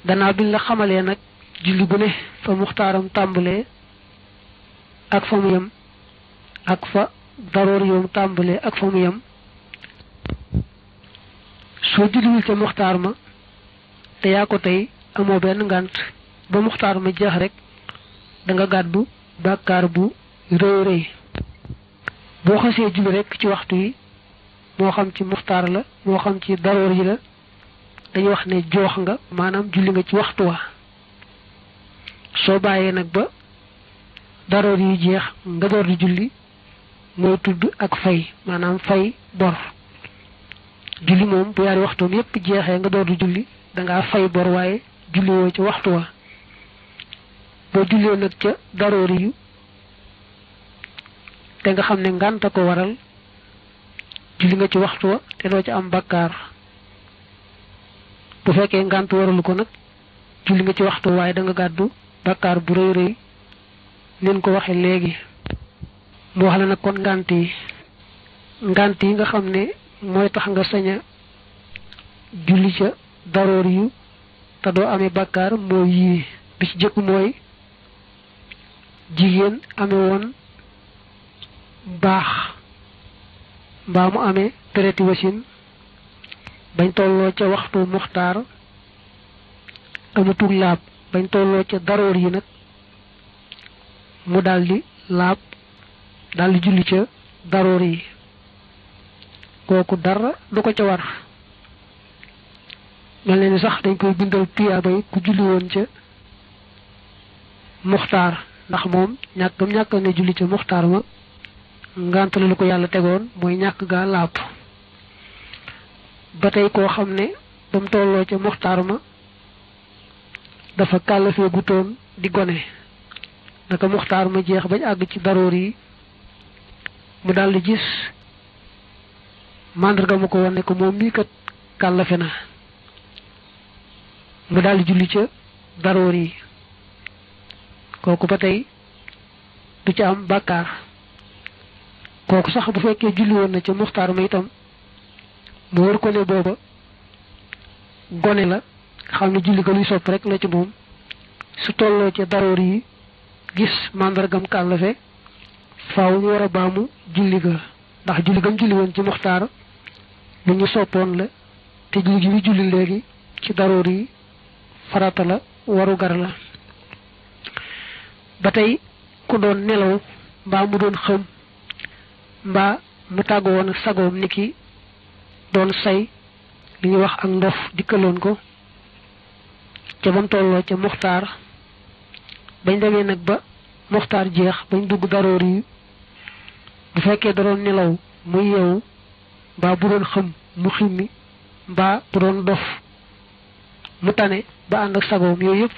gannaaw biñ la xamalee nag julli bu ne fa muxtaaram tàmbalee ak fa mu yem ak fa daroor yoom tàmbalee ak fa mu yem soo julliwul ca muxtaar ma te yaa ko tey amoo benn ngànt ba muxtaar ma jeex rek da nga gàddu bàkkaar bu rëy rëy boo xasee julli rek ci waxtu yi moo xam ci muxtaar la moo xam ci daroor yi la dañuy wax ne joox nga maanaam julli nga ci waxtu wa soo bàyyee nag ba daroor yi jeex nga door di julli mooy tudd ak fay maanaam fay bor julli moom bu yaari waxtoom yépp jeexee nga door di julli dangaa fay bor waaye julli woo ci waxtu wa boo jullee nag ca daroor yi te nga xam ne ngànta ko waral julli nga ci waxtu wa te doo ci am bakkaar bu fekkee ngànt waralu ko nag julli nga ci waxtu waaye da nga gàddu bakkaar bu rëy rëy leen ko waxe léegi mu wax la nag kon ngànt yi nga xam ne mooy tax nga sañ a julli ca daroor yu te doo amee bakkaar mooy yii bi ci jëkk mooy jigéen amee woon baax mbaa mu amee pereti wasin bañ tolloo ca waxtu muxtaar amatul laab bañ tolloo ca daroor yi nag mu daldi laab daldi julli ca daroor yi kooku dara du ko ca war mel ne ni sax dañ koy bindal tuyaabay ku julli woon ca muxtaar ndax moom ñàkk ne julli ca muxtaar ma ngànt la lu ko yàlla tegoon mooy ñàkk gaa laab ba tey koo xam ne ba mu tolloo ca muxtaar ma dafa kàllafee gutoon di gone naka muxtaar ma jeex bañ àgg ci daroor yi mu daldi gis màndarga mu ko wane ko moom mii kat kàllafe na mu daldi julli ca daroor yi kooku ba tey du ca am bàkkaar kooku sax bu fekkee julli woon na ca muxtaar ma itam mu wër ko ne booba gone la xam ne julli ga luy sopp rek la ci moom su tolloo ca daroor yi gis màndargam kàllafe faaw ñu war a baamu julli ga ndax julli gam julli woon ci muxtaar lu ñu soppoon la te julli gi bi julli léegi ci daroor yi farata la waru gar la ba tey ku doon nelaw mbaa mu doon xëm mbaa mu tàggu woon ak sagoom niki doon say li ñuy wax ak ndof dikkaloon ko ca bam tolloo ca muxtaar bañ demee nag ba muxtaar jeex bañ dugg daroor yi bu fekkee da doon nelaw mu yeewu mbaa bu doon xëm mu ximmi mbaa bu doon dof mu tane ba ànd ak sagoom yooyu yëpp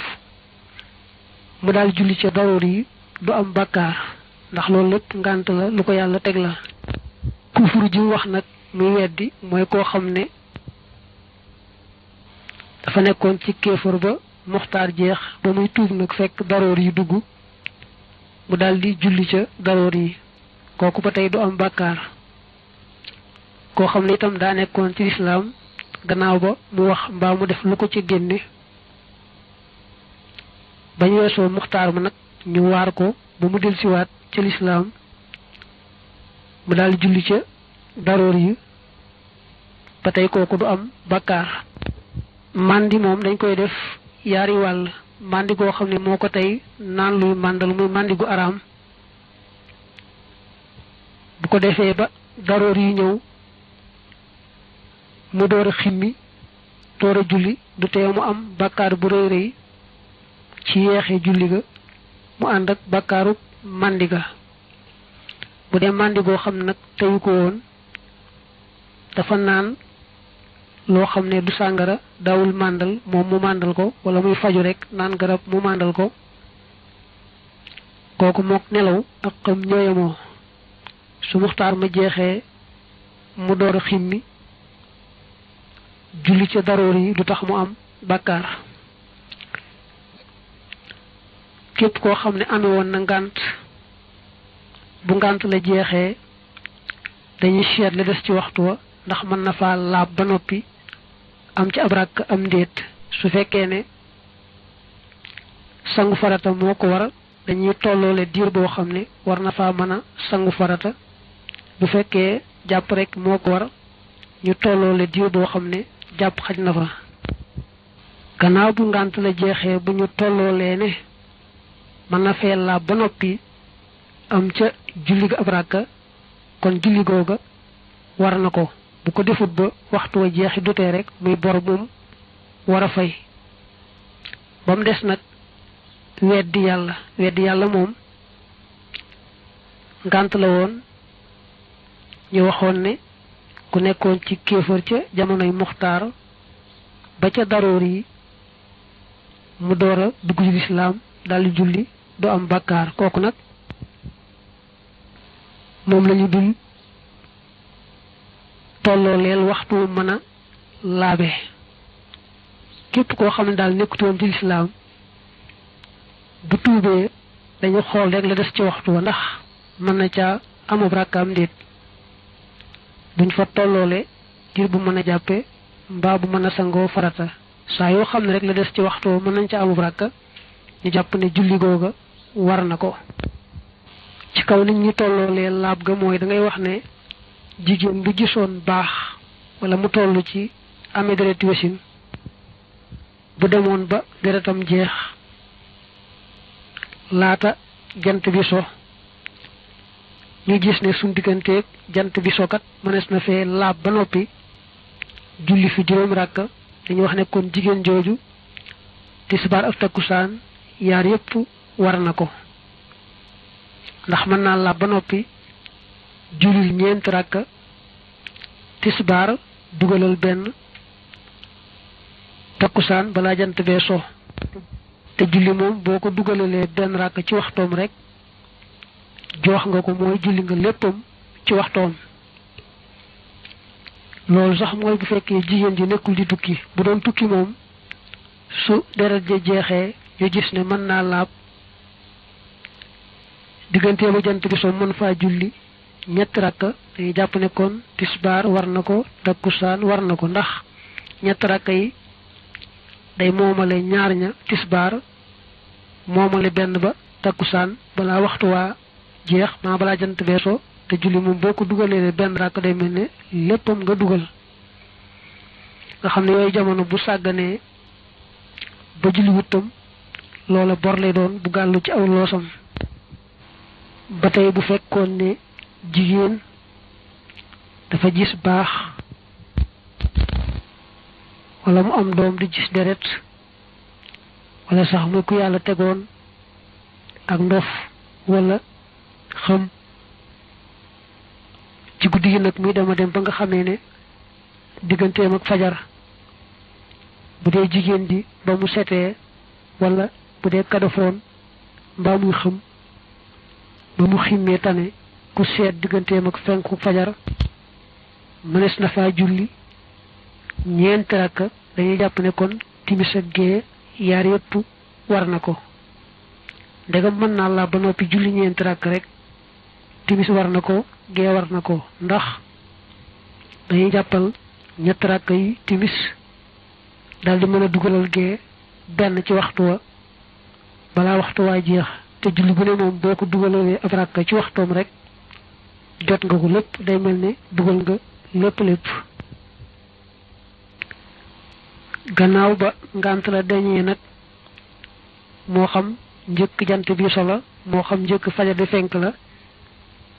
mu daal julli ca daroor yi du am bàkkaar ndax loolu lépp ngànt la lu ko yàlla teg la kufur ji wax nag muy weddi mooy koo xam ne dafa nekkoon ci kéefër ba muxtaar jeex ba muy tuub nag fekk daroor yi dugg mu daldi julli ca daroor yi kooku ba tey du am bàkkaar koo xam ne itam daa nekkoon ci lislaam gannaaw ba mu wax mbaa mu def lu ko ci génne bañ weesoo muxtaar ma nag ñu waar ko ba mu delsiwaat ca lislaam mu daldi julli ca daroor yi ba tey kooku du am bàkkaar màndi moom dañ koy def yaari wàll màndi goo xam ne moo ko tey naan luy màndal muy màndi gu araam bu ko defee ba daroor yi ñëw mu door a ximmi door a julli du tee mu am bàkkaar bu rëy rëy ci yeexee julli ga mu ànd ak bàkkaaru màndi ga bu dee màndi goo xam nag teyu ko woon dafa naan loo xam ne du sàngara daawul màndal moom mu màndal ko wala muy faju rek naan garab mu màndal ko kooku mook nelaw ak xam ñooyamoo su muxtaar ma jeexee mu door a ximmi julli ca daroor yi du tax mu am bàkkaar képp koo xam ne amee woon na ngànt bu ngànt la jeexee dañuy seet la des ci waxtu wa ndax mën na faa laab ba noppi am ci ab rakk am ndéet su fekkee ne sangu farata moo ko war dañuy tolloole diir boo xam ne war na faa mën a sangu farata bu fekkee jàpp rek moo ko war ñu tolloole diir boo xam ne jàpp xaj na fa gannaaw bu ngànt la jeexee bu ñu tolloolee ne mën na fee laab ba noppi am ca julli ga ab ràkka kon julli googa war na ko bu ko defut ba waxtu wa jeexi dutee rek muy bor moom war a fay ba mu des nag weddi yàlla moom ngànt la woon ñu waxoon ne ku nekkoon ci kéefër ca jamonoy muxtaar ba ca daroor yi mu door a dugg ci lislaam daldi julli du am bàkkaar kooku nag moom lañu dul tolloo leel waxtu mën a laabe képp koo xam ne daal nekkutoon ci lislaam bu tuubee dañu xool rek la des ci waxtu wa ndax mën na caa amub rakkaam ndéet duñ fa tolloole diir bu mën a jàppe mbaa bu mën a sangoo farata saa yoo xam ne rek la des ci waxtu wa mën nañ ca amub rakka ñu jàpp ne julli googa war na ko ci kaw nit ñi tolloolee laab ga mooy da ngay wax ne jigéen bu gisoon baax wala mu toll ci amee dereti wasin bu demoon ba deretam jeex laata jant bi so ñu gis ne suñ digganteeg jant bi sokat mënees na fee laab ba noppi julli fi juróom ràkk dañu wax ne kon jigéen jooju tisbaar ak takkusaan yaar yépp war na ko ndax mën naa laab ba noppi jullil ñeenti ràkk tisbaar dugalal benn takkusaan balaa jant bee so te julli moom boo ko dugalalee benn ràkk ci waxtoom rek joox nga ko mooy julli nga léppam ci waxtoom loolu sax mooy bu fekkee jigéen ji nekkul di tukki bu doon tukki moom su deret ja jeexee ñu gis ne mën naa laab diggantee ba jant bi so mën faa julli ñetti rakk dañuy jàpp ne kon tisbaar war na ko takkusaan war na ko ndax ñetti rakk yi day moomale ñaar ña tisbaar moomale benn ba takkusaan balaa waxtu waa jeex maa balaa jant beesoo te julli moom boo ko dugalee benn rakk day mel ne léppam nga dugal nga xam ne yooyu jamono bu sàgganee ba julli wuttam loola bor lay doon bu gàllu ci aw loosam ba tey bu fekkoon ne jigéen dafa gis baax wala mu am doom di gis deret wala sax muy ku yàlla tegoon ak ndof wala xam ci guddi gi nag muy dema dem ba nga xamee ne digganteem ak fajar bu dee jigéen di ba mu setee wala bu dee kadafoon mbaa muy xam ba mu ximmee tane ku seet digganteem ak fenku fajar mënees na faa julli ñeenti rakk dañuy jàpp ne kon timis ak gee yaar yépp war na ko ndegam mën naa laa ba noppi julli ñeenti rakk rek timis war na ko gee war na ko ndax dañuy jàppal ñetti rakk yi timis daldi mën a dugalal gee benn ci waxtu wa balaa waxtu waa jeex te julli bu ne moom boo ko dugalalee ab rakk ci waxtoom rek jot nga ko lépp day mel ne dugal nga lépp gannaaw ba ngànt la dañee nag moo xam njëkk jant bi solo moo xam njëkk fajar di fenk la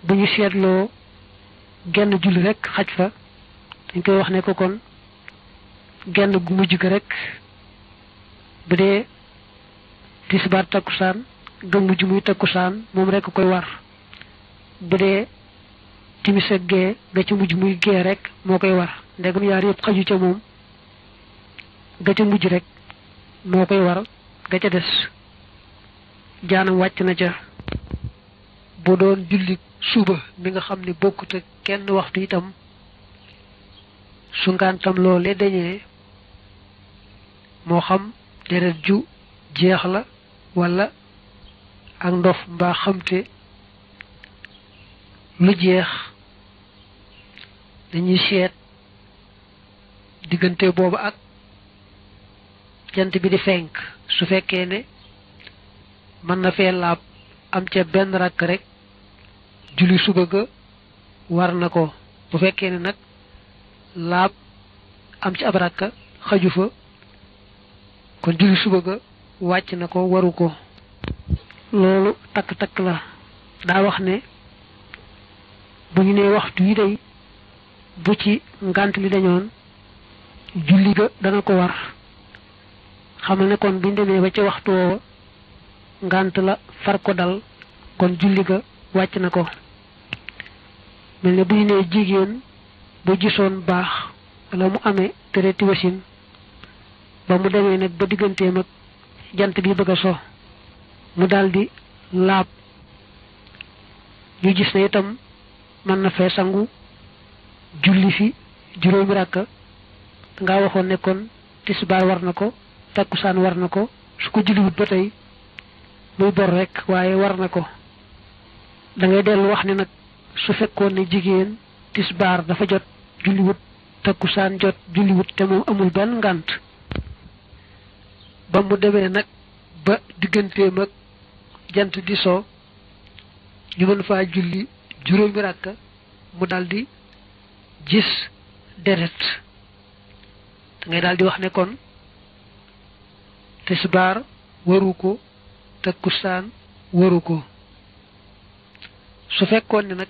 bu ñu seetloo genn julli rek xaj fa dañ koy wax ne ko kon genn gu mujj ga rek bu dee tisbaar takkusaan ga mujj muy takkusaan moom rek koy war bu dee timis ak gee ga ci mujj muy gee rek moo koy war ndegam yaar yëpp xaju ca moom ga ca mujj rek moo koy war ga ca des jaanam wàcc na ca bu doon julli suba mi nga xam ne bokkut ak kenn waxtu itam su ngantam loole dañee moo xam deret ju jeex la wala ak ndof mbaa xamte lu jeex dañuy seet diggante boobu ak jant bi di fenk su fekkee ne mën na fee laab am ca benn rakk rek julli suba ga war na ko. bu fekkee ne nag laab am ci ab rakka xaju fa kon julli suba ga wàcc na ko waru ko. loolu takk-takk la. daa wax ne bu ñu nee waxtu yi day bu ci ngant li dañoon julli ga dana ko war, xamal ne kon buñ demee ba ca waxtu woowa ngant la far ko dal kon julli ga wàcc na ko. mel ne bu ñu nee jigéen bu gisoon baax wala mu amee tereti wasin ba mu demee nag ba digganteem ak jant bi bëgg a so mu daldi laab, ñu gis ne itam mën na fee sangu julli fi juróomi rakka nga waxoon ne kon tisbaar war na ko, takkusaan war na ko, su ko julliwut ba tey muy bor rek waaye war na ko. da ngay dellu wax ne nag su fekkoon ne jigéen tisbaar dafa jot julliwut, takkusaan jot julliwut te moom amul benn ngànt, ba mu demee nag ba digganteem ak jant di so ñu mën faa julli juróomi rakka mu daldi gis deret, da ngay daldi wax ne kon tisbaar waru ko, takkusaan waru ko. su fekkoon ne nag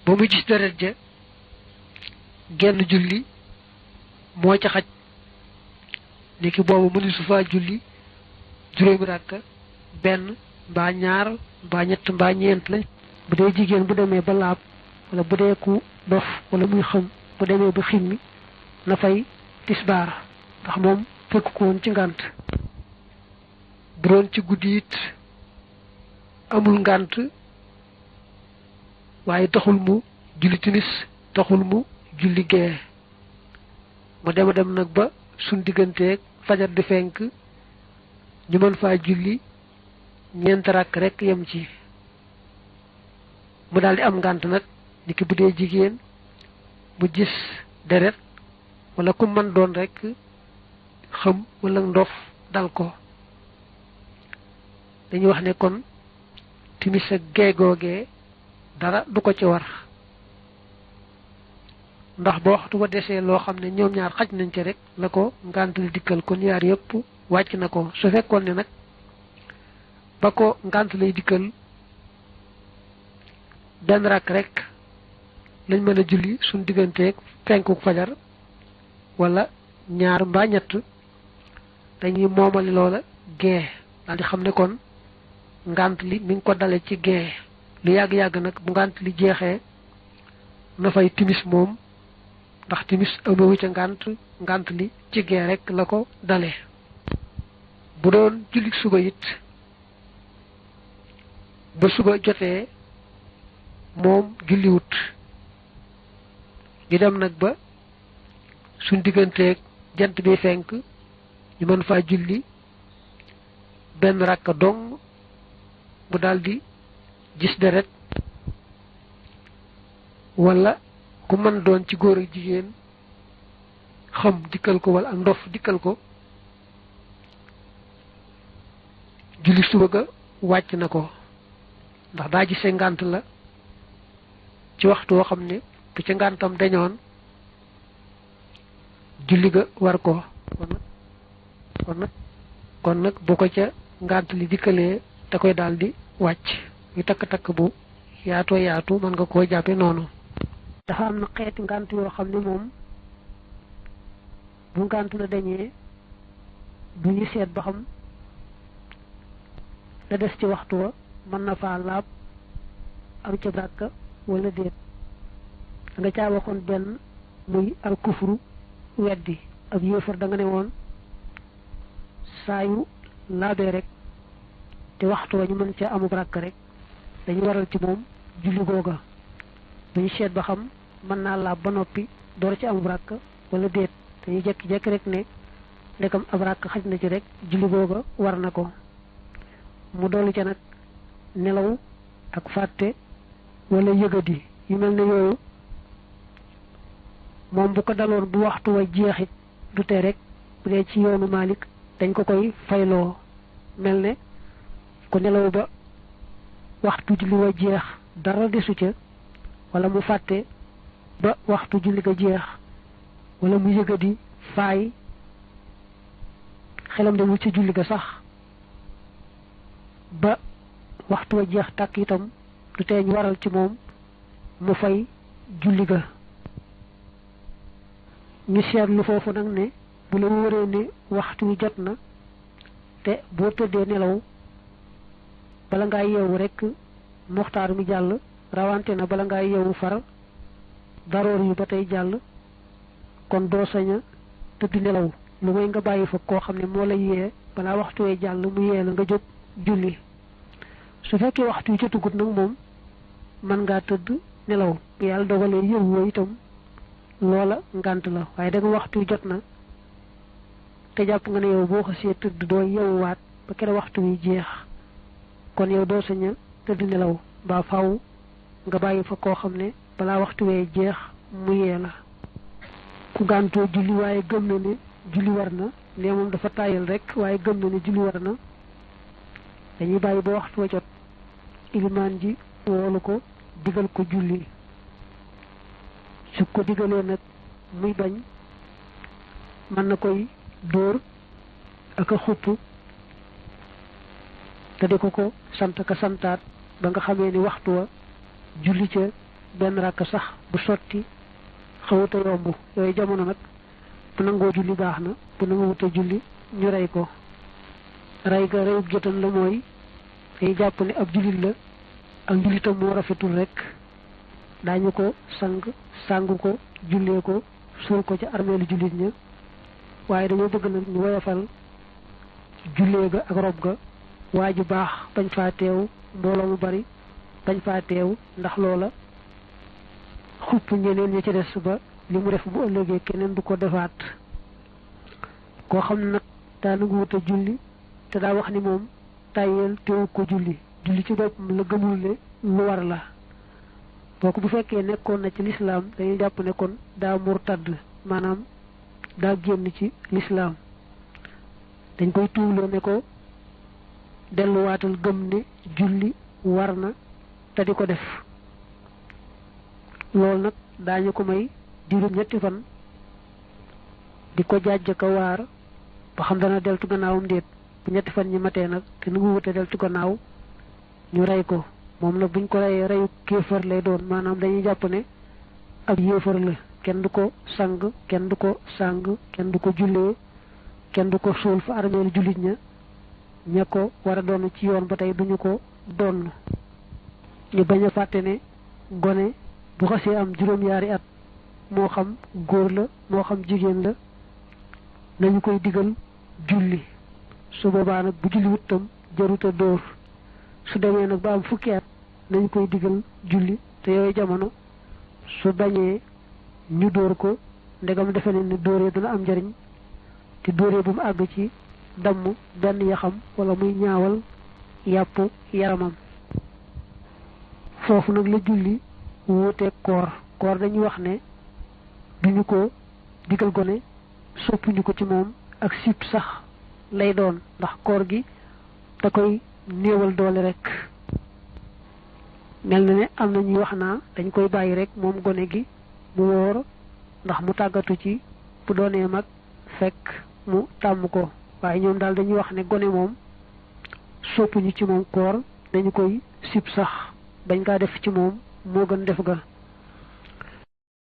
ba mu gis deret ja genn julli moo ca xaj niki boobu mënu su faa julli juróomi rakka benn mbaa ñaar mbaa ñett mbaa ñeent lañ. bu dee jigéen bu demee ba laab wala bu dee ku dof wala muy xam bu demee ba ximmi na fay tisbaar ndax moom fekk ko woon ci ngànt. bu doon ci guddi it amul ngànt waaye taxul mu julli timis taxul mu julli gee mu dem nag ba suñ digganteeg fajar di fenk ñu mën faa julli ñeent rakk rek yem ci mu daldi am ngànt nag niki bu dee jigéen mu gis deret wala ku mën doon rek xam wala ndof dal ko. dañuy wax ne kon timis ak gee googee dara du ko ci war ndax ba waxtu ba desee loo xam ne ñoom ñaar xaj nañ ci rek la ko ngànt li dikkal kon yaar yëpp wàcc na ko. su fekkoon ne nag ba ko ngànt lay dikkal benn rakk rek lañ mën a julli suñ digganteeg fenku fajar wala ñaar mbaa ñett dañuy moomali loola gee daal di xam ne kon ngànt li mi ngi ko dale ci gee lu yàgg-yàgg nag bu ngànt li jeexee na fay timis moom ndax timis amewu ca ngànt li ci gee rek la ko dale. bu doon julli suba it ba suba jotee moom julliwut ñu dem nag ba suñ digganteeg jant bi fenk ñu mën faa julli benn rakka dong bu daldi gis deret wala ku mën doon ci góor ak jigéen xam dikkal ko wala ak ndof dikkal ko julli suba ga wàcc na ko ndax daa gisee ngànt la ci waxtu woo xam ne bu ca ngàntam dañoon julli ga war ko kon nag bu ko ca ngànt li dikkalee da koy daldi wàcc. ñu takk-takk bu yaatoo yaatu mën nga koo jàppe noonu. dafa am na xeeti ngànt yoo xam ne moom bu ngànt la dañee bu ñu seet ba xam la des ci waxtu wa mën na faa laab am ca bàkka wala déet. da nga caa waxoon benn muy al kufru weddi ab yéefar da nga ne woon saa yu laabee rek te waxtu wa ñu mën ca amub ràkk rek dañu waral ci moom julli googa bu ñu seet ba xam mën naa laab ba noppi door ci amub ràkk wala déet dañuy jekki-jekki rek ne ndekam ab ràkk xaj na ci rek julli googa war na ko. mu dolli ca nag nelaw ak fàtte wala yëgadi yu mel ne yooyu moom bu ko daloon bu waxtu wa jeexit du te rek bu dee ci yoonu Maalik dañ ko koy fayloo mel ne ku nelaw ba waxtu julli wa jeex dara desu ca wala mu fàtte ba waxtu julli ga jeex wala mu yëgadi faay xelam demul ci julli ga sax ba waxtu wa jeex tàkk itam du teeñ waral ci moom mu fay julli ga. ñu seetlu foofu nag ne bu la wóoree ne waxtu wi jot na te boo tëddee nelaw bala ngaa yeewu rek muxtaar mi jàll rawante na bala ngaa yeewu far daroor yu ba tey jàll kon doo sañ a tëdd nelaw lu may nga bàyyi fa koo xam ne moo la yee balaa waxtu wee jàll mu yee la nga jóg julli. su fekkee waxtu wi jotagut nag moom mën ngaa tëdd nelaw bu yàlla dogalee yeewoo itam loola ngànt la waaye da nga waxtu wi jot na te jàpp nga ne yow boo xasee tëdd doo yeewuwaat ba kere waxtu wi jeex kon yow doo sañ a tëdd nelaw mbaa faaw nga bàyyi fa koo xam ne balaa waxtu wee jeex mu yee la. ku gàntoo julli waaye gëm na ne julli war na ne moom dafa tàyyal rek waaye gëm na ne julli war na dañuy bàyyi ba waxtu wa jot ilimaan ji woolu ko digal ko julli. su ko digalee nag muy bañ mën na koy dóor ak a xupp te di ko sant ka santaat ba nga xamee ni waxtu wa julli ca benn rakk sax bu sotti xawuta yomb yooyu jamono nag bu nangoo julli baax na bu nanguwuta julli ñu rey ko. rey ga reyub jotan la mooy day jàpp ne ab jullit la ak njullitam moo rafetul rek daañu ko sangu ko jullee ko suul ko ca armeelu jullit ña waaye dañoo bëgg nag ñu woyofal jullee ga ak rob ga waa ju baax bañ faa teew mbooloo mu bari bañ faa teew ndax loola xupp ñeneen ña ci des ba li mu def bu ëllëgee keneen du ko defaat. koo xam ne nag daa nangu wut a julli te daa wax ni moom tàyyeel teewu ko julli ci boppam la gëmul ne lu war la kooku bu fekkee nekkoon na ci lislaam dañuy jàpp ne kon daa murtad maanaam daa génn ci lislaam dañ koy tuumloo ne ko delluwaatal gëm ne julli war na te di ko def. loolu nag daañu ko may diirum ñetti fan di ko jàjj ka waar ba xam dana deltu gannaawam déet bu ñetti fan ñi matee nag te nu mu wute deltu gannaaw ñu rey ko. moom nag buñ ko reyee reyu kéefar lay doon maanaam dañuy jàpp ne ab yéefar la kenn du ko sang kenn du ko sang kenn du ko jullee kenn du ko suul fa armeelu jullit ña ko war a doon ci yoon ba tey duñu ko doon. ñu bañ a fàtte ne gone bu xasee am juróom-yaari at moo xam góor la moo xam jigéen la nañu koy digal julli su boobaa nag bu julli wuttam jaruta dóor. su demee nag ba am fukki at nañ koy digal julli te yooyu jamono su bañee ñu dóor ko ndegam defe ne ni dóoree dana am njariñ te dóoree bu mu àgg ci damm benn yaxam wala muy ñaawal yàpp yaramam. foofu nag la julli wuuteeg koor dañuy wax ne duñu ko digal gone soppuñu ko ci moom ak sip sax lay doon ndax koor gi da koy néewal doole rek. mel na ne am na ñuy wax naa dañ koy bàyyi rek moom gone gi mu wóor ndax mu tàggatu ci bu doonee mag fekk mu tàmm ko waaye ñoom daal dañuy wax ne gone moom soppuñu ci moom koor dañu koy sib sax bañ kaa def ci moom moo gën def ga.